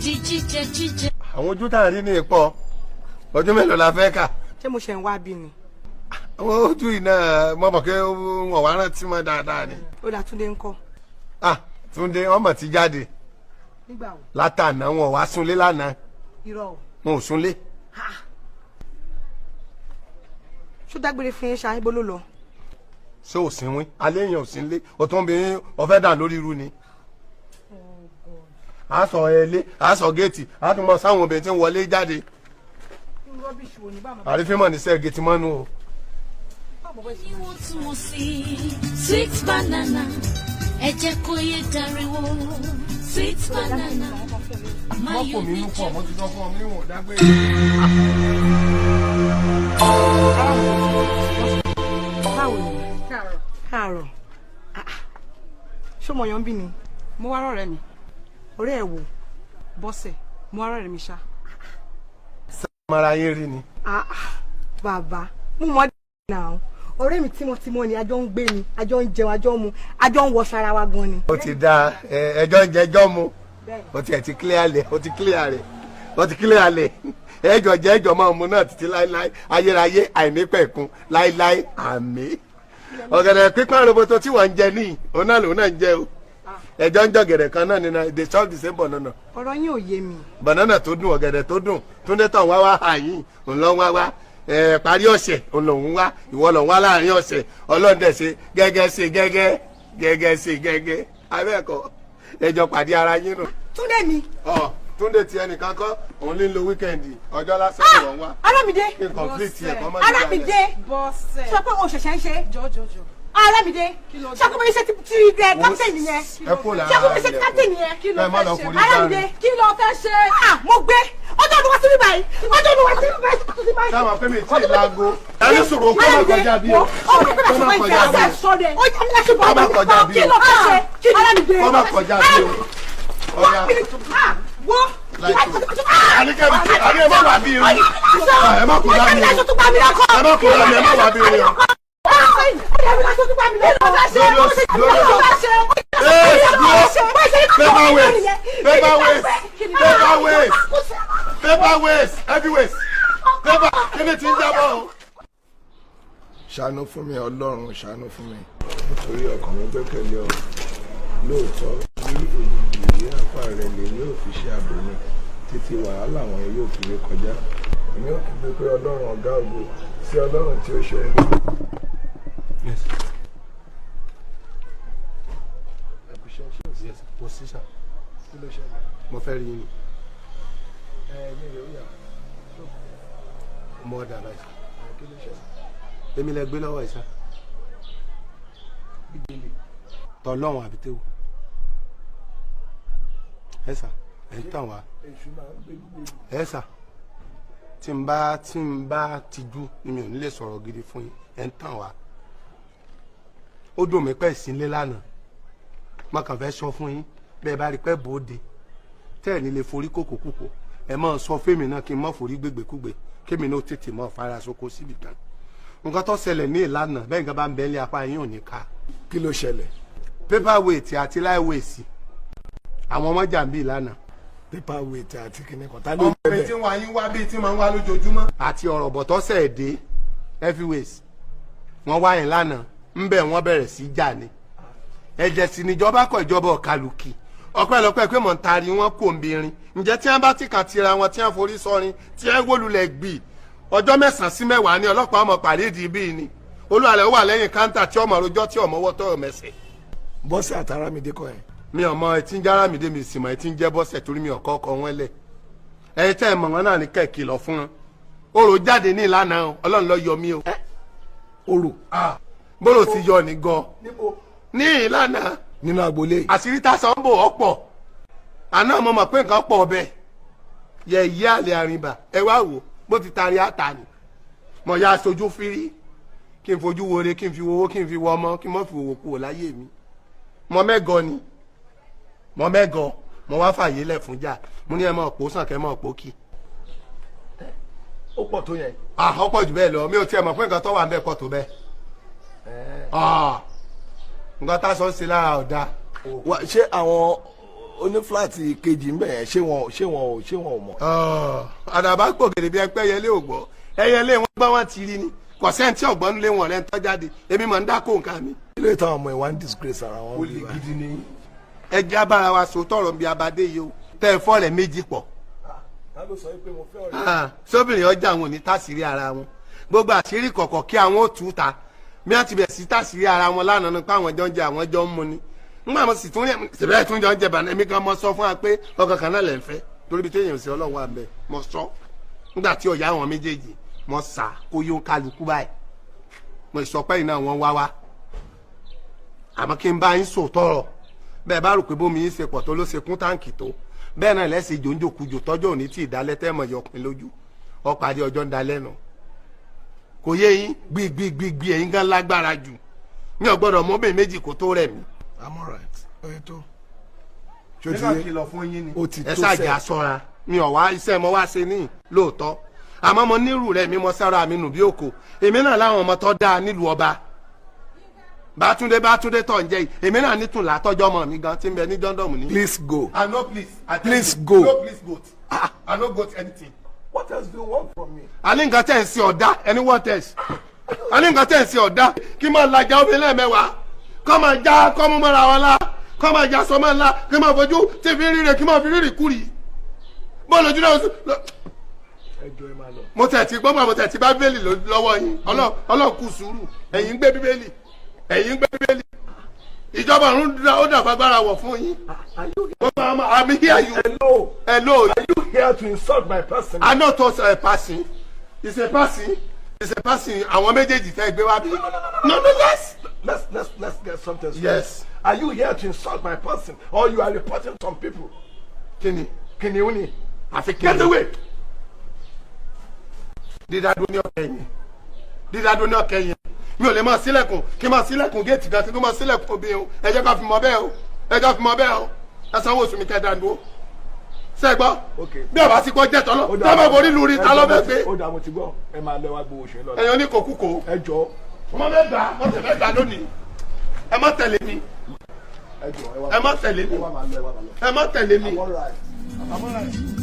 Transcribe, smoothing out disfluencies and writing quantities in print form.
Di jíjẹ jíjẹ. Àwọn ojú tá à ń rí ní ipò ọdún mélòó la fẹ́ kà? Ṣé mo ṣe ń wá bí ni? Àwọn ojú yìí náà, mo mọ̀ pé wọn wá rántí mọ́ dáadáa ni. Ó dà, Túndé ńkọ́? Ah, Túndé wọn mọ̀ ti jáde. Nígbà wo? Látàná. Wọn wá súnlé lánàá. Irọ́ o. Wọn ò súnlé. Ṣó dágbére fún yín ṣá? Ibo ló lọ? Ṣé ò sínwín alẹ́ yẹn ò sínlé? O tún bí ọ̀fẹ́ dà lórí irú ni. A sọ ẹlé, a sọ géètì, a tún mọ sáwọn obìnrin tí ń wọlé jáde. Irú rubbish wo ni báwo? Àrífín mọ̀ ní sẹ́ géètì mọ́nú o. Níwọ̀ntúnwọ̀nsì, sweet banana, ẹ jẹ́ kó yé dariwo, sweet banana. Mọ́kò mi nú pọ̀, mo ti sọ fún ọ mi wọ̀n dágbére. Báwo ni? Káàárọ̀. Ah, ah. Ṣó mọ̀ yàn bí ni? Mo wá rọ̀rẹ́ mi. Ọ̀rẹ́ ẹ̀ wò? Bọ́sẹ̀. Mo wá rọ̀rẹ́ mi ṣá. Mara yín rí ni. Ah, ah, bàbá, mo mọ̀ náà, ọ̀rẹ́ mi tímọ́tímọ́ ni. Àjọ ń gbé ni, àjọ ń jẹun, àjọ ń mu, àjọ ń wọṣọ ara wa gan ni. Ó ti da ẹjọ́ ń jẹjọ́ mu. Ó ti ẹ̀ ti clear lẹ̀, ó ti clear rẹ̀, ó ti clear lẹ̀. Ẹjọ́ jẹ́, ẹjọ́ máa mu náà títí láéláé, ayérayé àìnípẹ̀kun láéláé, àmín. Ọ̀gẹ̀dẹ̀ pípọ́n roboto tí wọ́n ń jẹ ní òun náà lòun náà ń jẹ o. Ẹjọ́ ń jọ gẹ̀dẹ̀ kan náà nínú, they chop the same banana. Ọ̀rọ̀ yín ò yé mi. Banana tó dùn, ọ̀gẹ̀dẹ̀ tó dùn. Túndé tán wá wá àyín òun lọ́ wá wá ẹ parí ọ̀sẹ̀, òun lòun wá, ìwọ lòun wá láàrin ọ̀sẹ̀. Ọlọ́dẹ ṣe gẹ́gẹ́, ṣe gẹ́gẹ́ gẹ́gẹ́, ṣe gẹ́gẹ́ abẹ́ẹ̀kọ́, ẹjọ́ pàdé ara yín nù. Túndé mi. Ọ Túndé ti ẹnìkan kọ́, òun ní lo weekend, ọjọ́ lásán ni wọ́n wá. Arámidé. Kí n complete ẹ̀ kọ́ mọ́. Arámidé. Bọ́sẹ̀. Sọ pé o ṣẹ̀ṣẹ̀ ń ṣe. Jọjọjọ. Arámidé, sọ pé mo ṣe ti ẹ captain yẹn. Ẹ kó lára Sọ pé mo ṣe ti captain yẹn. Kí ló Ẹ má fẹ́ lọ ṣe? forí. Arámidé. Kí ló fẹ́ ṣe? Ah, mo gbé ọjọ́ ọdún wá sí bíbáyìí, ọjọ́ ọdún wá sí bíbáyìí. Sáwọn pé mi tí ì láago ẹni sọ̀rọ̀ kó má kọjá bí o. Kó má kọjá bí o. Kó má kọjá bí Kí o. ló fẹ́ ṣe? Arámidé. Kó má kọjá bí o. Ọ̀ya àníkẹ́ mi tí àní ẹ má wà bí irun, ẹ má kọjá bí o, ẹ má kọjá bí, ẹ má wà bí irun o. Paper weight, paper weight, paper weight, paper weight, heavyweight, paper. Kí ni ti ń jábọ̀ o? Ṣàánú fún mi, Ọlọ́run, ṣàánú fún mi, nítorí ọkàn mi gbẹ́kẹ̀lé ọ. Lóòótọ́, bí òjìji ìyẹ́ apá rẹ lèmi ò fi ṣe ààbò mi títí wàhálà wọn yóò fi ré kọjá. Èmi ò kígbe pé Ọlọ́run ọ̀gá ògo, sí Ọlọ́run tí ó ṣe ohun gbogbo. Yes. Ẹ kú iṣẹ́, ṣé ò sí? Yes, kò sí sà. Kí ló ṣẹlẹ̀? Mo fẹ́ rí yín ni. Ẹ ní ìrẹ̀ ó yà. Mo ọ̀dà báyìí. Kí ló ṣẹlẹ̀? Èmi lẹ gbé lọ́wọ́ ẹ̀ sá. Bíbélì. Tọ́lọ́run àbí tẹ́wọ̀ ẹ sà, ẹ ń tàn wá. Èṣù máa ń gbé Bíbélì. Ẹ sà, tí n bá tijú ni mi ò ní lè sọ̀rọ̀ gidi fún yín. Ẹ ń tàn wá. Ó dùn mí pẹ́ sílé lánàá. Mo kàn fẹ́ sọ fún yín, bẹ́ẹ̀ bá rí pẹ́ bóde tẹ́ ẹ̀ ní lè forí kòkó kòkó, ẹ máa sọ fẹ́mi náà kí n má forí gbégbékúgbé, kémi náà tètè mọ́ fara soko síbi kan. Nǹkan tó ṣẹlẹ̀ ní ìlànà bẹ́ẹ̀, nǹkan bá ń bẹ́ẹ̀ lé apá yín ò ní ká. Kí ló ṣẹlẹ̀? Paper weight àti lightweight, àwọn ọmọ jàǹbí ìlànà. Paper weight àti kíní kan, tá ló Ọmọ ń mi bẹ̀? tí ń wá yín wá bíi tí máa ń wá lójoojúmọ́ àti ọ̀rọ̀ bọ̀tọ́ sẹ̀ dé heavyweight, wọ́n wá yín lánàá ń bẹ̀, wọ́n bẹ̀rẹ̀ sí jà ni. Ẹ̀jẹ̀ sì níjọba kọ, ìjọba ọ̀kàlùkì. Ọpẹ́lọpẹ́ pé mọ̀ ń taari wọn kò ń birin. Ǹjẹ́ tí wọ́n bá ti kàn tira wọn, tí wọ́n forí sọrin, tí wọ́n wólulẹ̀ gbì, ọjọ́ 9 sí 10 ní ọlọ́pàá ọmọ pàrédìí bíi ni olúwarẹ̀ wà lẹ́yìn káńtà tí ọmọ rojọ́ tí ọmọ wọ́tọ́ mẹsẹ̀. Bọ́sẹ̀ àtàràmídé kọ́ ẹ̀? Mi ò mọ etí ń jára mi dé, mi sì mọ etí ń jẹ́ Bọ́sẹ̀, torí mi ò kọ́ ọkọ wọn lẹ̀. Ẹ̀yin tẹ́ ẹ mọ̀ wọn náà ní kẹ́ kìlọ̀ fún wọn. Orò jáde ní ìlànà o, Ọlọ́run ló yọ mí o. Orò? Bóró ti yọ ní gan. Níbo? Ní ìlànà. Nínú agboolé? Àṣírí tá a sọ ń bò ọ̀pọ̀ àná, mo mọ̀ pé nǹkan pọ̀ ọbẹ̀ yẹ àlẹ́ àrìnbà. Ẹ wá wò bó ti taari àtà ni mo yá aṣojú fírí, kí n fojú wore, kí n fi wowó, kí n fi wọ ọmọ, kí n mọ̀ fi wòwò kúrò láyé mi. Mo mẹ́gọ ni, mo mẹ́gọ, mo wá fàyè lẹ̀ fún jà. Mo ní ẹ mọ̀ pò sàn kẹ́ mọ̀ pò kí. Ó pọ̀ tó yẹn? Ah, ó pọ̀ jù bẹ́ẹ̀ lọ. Mi ò tiẹ̀ mọ̀ pé nǹkan tó wà ń bẹ̀ pọ̀ tó bẹ́ẹ̀. Ah, nǹkan tá a sọ ń ṣe lára ọ̀dà. Wá, ṣé àwọn Oní flat kejì ń bẹ̀ yẹn, ṣé wọn ò mọ̀? Àdàbà gbògèrè bí ẹpẹ ẹyẹlé ò gbọ́, ẹyẹlé wọn gbọ́, wọn ti rí ni. Kò sẹ́ńtì ọ̀gbọ́n lé wọn rẹ̀ ń tọ́jáde, èmi mọ̀ ń dákó nǹkan mi. Kí ló táwọn ọmọ ìwà ń disgrace ara wọn Ó bí lè báyìí? gidi ni. Ẹ jẹ́ abára wa so tọrọ bí abadé yìí o, tẹ́ ẹ fọ́ rẹ̀ méjì pọ̀. Ta ló sọ pé mo fẹ́ ọ̀rẹ́? Ah, sóbìnrin ọjà àwọn ò ní tàṣírí ara wọn, gbogbo àṣírí kọ̀kọ̀ kí àwọn ò tú ta. Bí wọ́n ti bẹ̀ sí tàṣírí ara wọn lánàá nípa àwọn jọ ń jẹ, àwọn jọ ń mu ni. Nígbà mo sì tún rí síbẹ̀ tún jọ ń jẹ bàná, èmi kan mo sọ fún wa pé ọkàn kan náà lẹ̀ ń fẹ́, torí bí téèyàn sí Ọlọ́run wà ń bẹ̀. Mo sọ nígbà tí ọ̀yá àwọn méjèèjì mo sà kó yó kálukú báyìí, mo sọ pé iná wọn wá wá. Àmọ́ kí n bá yín sọ tọrọ bẹ́ẹ̀, bá rò pé bómi yín ṣe pọ̀ tó ló ṣe kún táǹkì tó bẹ́ẹ̀ náà lẹ́sìn jòǹjòkújò tọ́jọ́ òní tí ìdálẹ́ tẹ́ mọ̀ yọpin lójú ọ̀pàdé ọjọ́ ń dalẹ́ nù. Kò yé yín gbígbígbígbí, ẹ̀yin gan lágbára jù, mi ò gbọ́dọ̀ mọ́bìn méjì kó tó rẹ̀ mí. I'm alright. Oye tó. Ṣé o ti Nígbà yé? kìlọ̀ fún yín ni. Ó ti Ẹ tó ṣáàjà sẹ́. sọ́ra, mi ò wá iṣẹ́ mo wá ṣe ní lóòótọ́, àmọ́ mo nírú rẹ̀ mi mo sára mi nù bí òkò. Èmi náà láwọn ọmọ tó dáa nílùú ọba. Bátúndé, Bátúndé tó ń jẹ yìí, èmi náà nítùn látọ́jọ́ ọmọ mi gan tí ń bẹ ní jọ́ndọ̀mù ní. Please go. I no please. I tell Please you, go. No please goat. I no goat anything. What else do you want from me? A ní nǹkan tẹ̀ ń ṣe ọ̀dá ẹni, what else? A ní nǹkan tẹ̀ ń ṣe ọ̀dá kí máa lajà obìnrin lẹ́ẹ̀mẹ́wàá, kọ́ máa já kọ́ mú mọ́ra wọn lá, kọ́ máa já sọmọ́ ńlá, kí máa fojú tí fi ríre, kí máa fi rírì kúrì bọ́ọ̀lù ojú náà. Ẹ jọ̀ọ́, ẹ máa lọ. Mo tẹ̀ ti gbọ́, mo tẹ̀ ti bá bíbélì lọ́wọ́ yín. Ọlọ́run kù sùúrù. Ẹ̀yin ń gbé bíbélì, ẹ̀yin ń gbé bíbélì. Ìjọba ọ̀run ó dàgbàgbára wọ̀ fún yín. Gbogbo àwọn àmì here you. Hello. Hello. Are you here to insult my person? I no to a person. It's a person. It's a person. Àwọn méjèèjì tẹ́ gbé wá bí. No, no, yes. Let's get something straight. Yes. Are you here to insult my person or you are reporting some people? Kí ni? Kìnìún ni. Àfi kí Get away. Dídádó ní ọ̀kẹ́ yẹn. Dídádó ní ọ̀kẹ́ yẹn. Mi ò lè máa sílẹ̀kùn kí n máa sílẹ̀kùn géètì gan kí n máa sílẹ̀kùn obìnrin o. Ẹ jẹ́ ká fi mọ bẹ́ẹ̀ o. Ẹ jẹ́ ká fi mọ bẹ́ẹ̀ o. Ẹ sanwó oṣù mi kẹ́ dá dúró. Ṣé ẹ gbọ́? Okay. Bí ọba ti gbọ́ jẹ́ tọ́lọ́. Ó dáa. Tọ́ bá borí lu rí ta ló fẹ́ gbé. Ó dáa, mo ti gbọ́. Ẹ máa lọ wá gbowó oṣù yín lọ́la. Ẹ̀yin oníkòkúkò. Ẹ jọ̀ọ́. Mo fẹ́ gbà, mo tẹ̀ fẹ́ gbà lónìí. Ẹ má tẹ̀lé mi. Ẹ jọ̀ọ́, ẹ wá. Ẹ má tẹ̀lé mi. Ẹ wá máa lọ, ẹ wá máa lọ. Ẹ má tẹ̀lé mi. I'm alright. I'm alright.